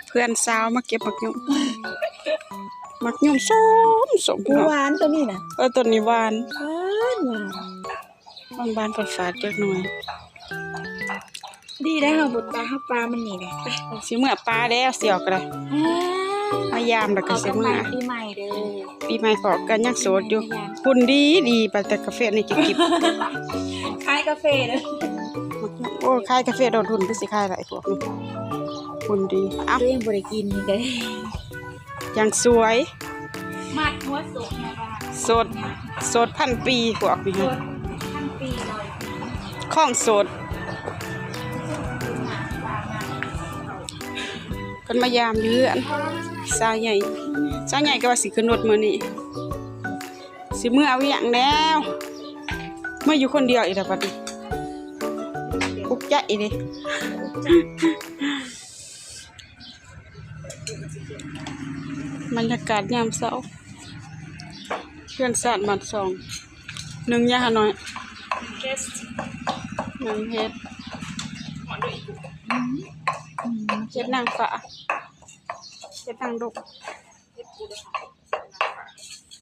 ເພື່ອນສາວມາເກັບໝາກຫຍຸ້ມ ໝາກຫຍຸ້ມສົ້ມໆ ຫວານ ຕົ້ນນີ້ນະ ເອີ ຕົ້ນນີ້ຫວານ ຫວານ ຫວານ ບານໆ ຝາດໆ ຈັກໜ່ອຍ. ດີໄດ໋ ເຮົາບໍ່ປາ ເຮົາປາມັນນີ້ແຫຼະ ໄປ ຊິເມືອປາແລ້ວ ຊິອອກກະໄດ້ ມາຢາມແລ້ວກະຊິເມືອ ປີໃໝ່ເດີ ປີໃໝ່ພໍ້ກັນ ຍັງໂສດຢູ່ ຫຸ່ນດີໆ ປານແຕ່ກາເຟນີ້ຈິບໆ ຂາຍກາເຟເດີ ໂອ້ ຂາຍກາເຟໂດດ ຫຸ່ນຄືຊິຂາຍຫຼາຍພວກນີ້ ຫຸ່ນດີ ເອົ້າ ຍັງບໍ່ໄດ້ກິນນີ້ເດ້ ຢ່າງສວຍ ມັດຫົວໂສດແມ່ວ່າ ໂສດ ໂສດພັນປີພວກນີ້ ໂສດພັນປີ ຮ້ອຍປີ ຄອງໂສດ ເພິ່ນມາຢາມຢູ່ເຮືອນ ສາວໃຫຍ່ ສາວໃຫຍ່ກະວ່າຊິຂຶ້ນລົດມື້ນີ້ ຊິເມືອວຽງແລ້ວ ມາຢູ່ຄົນດຽວອີກແລ້ວບັດນີ້ ອຸກໃຈເດ້. ບັນຍາກາດຍາມເຊົ້າ ເຮືອນຊານບ້ານຊ່ອງ ໜຶ້ງຫຍັງຫານ້ອຍ ໜຶ້ງເຫັດ ເຫັດນາງຟ້າ ເຫັດນາງດົງ.